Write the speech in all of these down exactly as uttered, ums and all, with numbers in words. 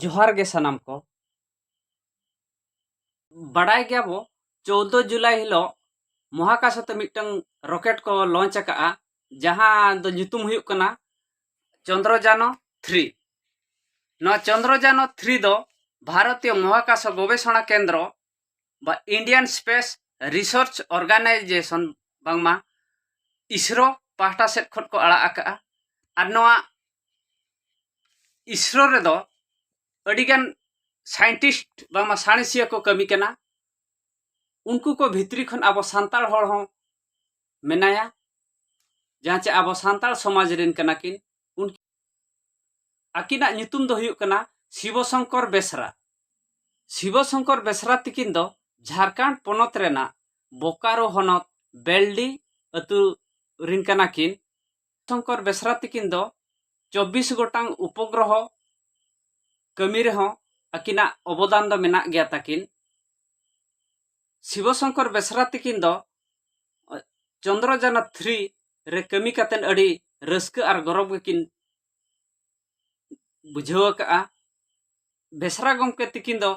ᱡᱚᱦᱟᱨ ᱜᱮ ᱥᱟᱱᱟᱢ ᱠᱚ᱾ ᱵᱟᱰᱟᱭ ᱜᱮᱭᱟᱵᱚ, ᱪᱳᱫᱫᱳ ᱡᱩᱞᱟᱭ ᱦᱤᱞᱳᱜ ᱢᱚᱦᱟᱠᱟᱥ ᱛᱮ ᱢᱤᱫᱴᱟᱝ ᱨᱚᱠᱮᱴ ᱠᱚ ᱞᱚᱧᱪ ᱟᱠᱟᱜᱼᱟ, ᱡᱟᱦᱟᱸ ᱫᱚ ᱧᱩᱛᱩᱢ ᱦᱩᱭᱩᱜ ᱠᱟᱱᱟ ᱪᱚᱱᱫᱨᱚᱡᱟᱱᱚ ᱛᱷᱨᱤ᱾ ᱱᱚᱣᱟ ᱪᱚᱱᱫᱨᱚᱡᱟᱱᱚ ᱛᱷᱨᱤ ᱫᱚ ᱵᱷᱟᱨᱚᱛᱤᱭᱚ ᱢᱚᱦᱟᱠᱟᱥ ᱜᱚᱵᱮᱥᱚᱬᱟ ᱠᱮᱱᱫᱨᱚ ᱵᱟ Indian Space Research Organization, ᱵᱟᱝᱢᱟ ᱤᱥᱨᱳ ᱯᱟᱦᱴᱟ ᱥᱮᱫ ᱠᱷᱚᱱ ᱠᱚ ᱟᱲᱟᱜ ᱟᱠᱟᱜᱼᱟ᱾ ᱟᱨ ᱱᱚᱣᱟ ᱤᱥᱨᱳ ᱨᱮᱫᱚ ᱟᱹᱰᱤᱜᱟᱱ ᱥᱟᱭᱮᱱᱴᱤᱥᱴ ᱵᱟᱝᱢᱟ ᱥᱟᱬᱮᱥᱤᱭᱟᱹ ᱠᱚ ᱠᱟᱹᱢᱤ ᱠᱟᱱᱟ᱾ ᱩᱱᱠᱩ ᱠᱚ ᱵᱷᱤᱛᱨᱤ ᱠᱷᱚᱱ ᱟᱵᱚ ᱥᱟᱱᱛᱟᱲ ᱦᱚᱲ ᱦᱚᱸ ᱢᱮᱱᱟᱭᱟ, ᱡᱟᱦᱟᱸ ᱪᱮ ᱟᱵᱚ ᱥᱟᱱᱛᱟᱲ ᱥᱚᱢᱟᱡᱽ ᱨᱮᱱ ᱠᱟᱱᱟ ᱠᱤᱱ᱾ ᱩᱱ ᱟᱹᱠᱤᱱᱟᱜ ᱧᱩᱛᱩᱢ ᱫᱚ ᱦᱩᱭᱩᱜ ᱠᱟᱱᱟ ᱥᱤᱵᱚ ᱥᱚᱝᱠᱚᱨ ᱵᱮᱥᱨᱟ᱾ ᱥᱤᱵᱚ ᱥᱚᱝᱠᱚᱨ ᱵᱮᱥᱨᱟ ᱛᱤᱠᱤᱱ ᱫᱚ ᱡᱷᱟᱲᱠᱷᱚᱸᱰ ᱯᱚᱱᱚᱛ ᱨᱮᱱᱟᱜ ᱵᱳᱠᱟᱨᱳ ᱦᱚᱱᱚᱛ ᱵᱮᱞᱰᱤ ᱟᱹᱛᱩ ᱨᱤᱱ ᱠᱟᱱᱟ ᱠᱤᱱ᱾ ᱥᱚᱝᱠᱚᱨ ᱵᱮᱥᱨᱟ ᱛᱤᱠᱤᱱ ᱫᱚ ᱪᱚᱵᱵᱤᱥ ᱜᱚᱴᱟᱝ ᱩᱯᱚᱜᱨᱚᱦᱚ ᱠᱟᱹᱢᱤ ᱨᱮᱦᱚᱸ ᱟᱹᱠᱤᱱᱟᱜ ᱚᱵᱚᱫᱟᱱ ᱫᱚ ᱢᱮᱱᱟᱜ ᱜᱮᱭᱟ ᱛᱟᱹᱠᱤᱱ᱾ ᱥᱤᱵᱚ ᱥᱚᱝᱠᱚᱨ ᱵᱮᱥᱨᱟ ᱛᱤᱠᱤᱱ ᱫᱚ ᱪᱚᱱᱫᱨᱚᱡᱟᱱᱟ ᱛᱷᱨᱤ ᱨᱮ ᱠᱟᱹᱢᱤ ᱠᱟᱛᱮᱫ ᱟᱹᱰᱤ ᱨᱟᱹᱥᱠᱟᱹ ᱟᱨ ᱜᱚᱨᱚᱵᱽ ᱜᱮᱠᱤᱱ ᱵᱩᱡᱷᱟᱹᱣ ᱟᱠᱟᱜᱼᱟ᱾ ᱵᱮᱥᱨᱟ ᱜᱚᱢᱠᱮ ᱛᱤᱠᱤᱱ ᱫᱚ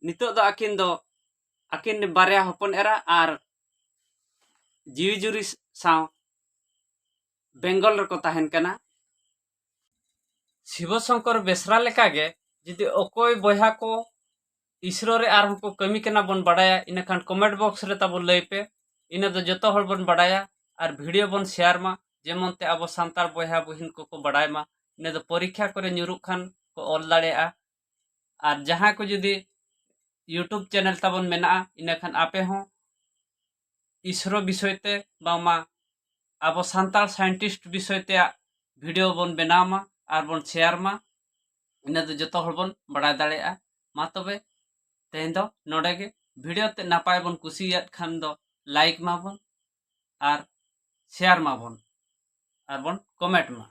ᱱᱤᱛᱚᱜ ᱫᱚ ᱟᱹᱠᱤᱱ ᱫᱚ ᱟᱹᱠᱤᱱ ᱵᱟᱨᱭᱟ ᱦᱚᱯᱚᱱ ᱮᱨᱟ ᱟᱨ ᱡᱤᱣᱤ ᱡᱩᱨᱤ ᱥᱟᱶ ᱵᱮᱝᱜᱚᱞ ᱨᱮᱠᱚ ᱛᱟᱦᱮᱱ ᱠᱟᱱᱟ᱾ ᱥᱤᱵᱚ ᱥᱚᱝᱠᱚᱨ ᱵᱮᱥᱨᱟ ᱞᱮᱠᱟᱜᱮ ᱡᱩᱫᱤ ᱚᱠᱚᱭ ᱵᱚᱭᱦᱟ ᱠᱚ ᱤᱥᱨᱳ ᱨᱮ ᱟᱨᱦᱚᱸ ᱠᱚ ᱠᱟᱹᱢᱤ ᱠᱟᱱᱟ ᱵᱚᱱ ᱵᱟᱰᱟᱭᱟ, ᱤᱱᱟᱹᱠᱷᱟᱱ ᱠᱚᱢᱮᱱᱴ ᱵᱚᱠᱥ ᱨᱮ ᱛᱟᱵᱚᱱ ᱞᱟᱹᱭ ᱯᱮ᱾ ᱤᱱᱟᱹ ᱫᱚ ᱡᱚᱛᱚ ᱦᱚᱲ ᱵᱚᱱ ᱵᱟᱰᱟᱭᱟ᱾ ᱟᱨ ᱵᱷᱤᱰᱤᱭᱳ ᱵᱚᱱ ᱥᱮᱭᱟᱨ ᱢᱟ, ᱡᱮᱢᱚᱱ ᱛᱮ ᱟᱵᱚ ᱥᱟᱱᱛᱟᱲ ᱵᱚᱭᱦᱟ ᱵᱩᱦᱤᱱ ᱠᱚᱠᱚ ᱵᱟᱰᱟᱭ ᱢᱟ᱾ ᱤᱱᱟᱹ ᱫᱚ ᱯᱚᱨᱤᱠᱠᱷᱟ ᱠᱚᱨᱮ ᱧᱩᱨᱩᱜ ᱠᱷᱟᱱ ᱠᱚ ᱚᱞ ᱫᱟᱲᱮᱭᱟᱜᱼᱟ᱾ ᱟᱨ ᱡᱟᱦᱟᱸᱭ ᱠᱚ ᱡᱩᱫᱤ YouTube ᱪᱮᱱᱮᱞ ᱛᱟᱵᱚᱱ ᱢᱮᱱᱟᱜᱼᱟ, ᱤᱱᱟᱹᱠᱷᱟᱱ ᱟᱯᱮ ᱦᱚᱸ ᱤᱥᱨᱳ ᱵᱤᱥᱚᱭ ᱛᱮ ᱵᱟᱝᱢᱟ ᱟᱵᱚ ᱥᱟᱱᱛᱟᱲ ᱥᱟᱭᱮᱱᱴᱤᱥᱴ ᱵᱤᱥᱚᱭ ᱛᱮᱭᱟᱜ ᱵᱷᱤᱰᱤᱭᱳ ᱵᱚᱱ ᱵᱮᱱᱟᱣ ᱢᱟ ᱟᱨ ᱵᱚᱱ ᱥᱮᱭᱟᱨ ᱢᱟ᱾ ᱤᱱᱟᱹ ᱫᱚ ᱡᱚᱛᱚ ᱦᱚᱲ ᱵᱚᱱ ᱵᱟᱲᱟᱭ ᱫᱟᱲᱮᱭᱟᱜᱼᱟ᱾ ᱢᱟ ᱛᱚᱵᱮ ᱛᱮᱦᱮᱧ ᱫᱚ ᱱᱚᱰᱮ ᱜᱮ᱾ ᱵᱷᱤᱰᱤᱭᱳ ᱛᱮ ᱱᱟᱯᱟᱭ ᱵᱚᱱ ᱠᱩᱥᱤᱭᱟᱜ ᱠᱷᱟᱱ ᱫᱚ ᱞᱟᱭᱤᱠ ᱢᱟᱵᱚᱱ ᱟᱨ ᱥᱮᱭᱟᱨ ᱢᱟᱵᱚᱱ ᱟᱨ ᱵᱚᱱ ᱠᱚᱢᱮᱱᱴ ᱢᱟ᱾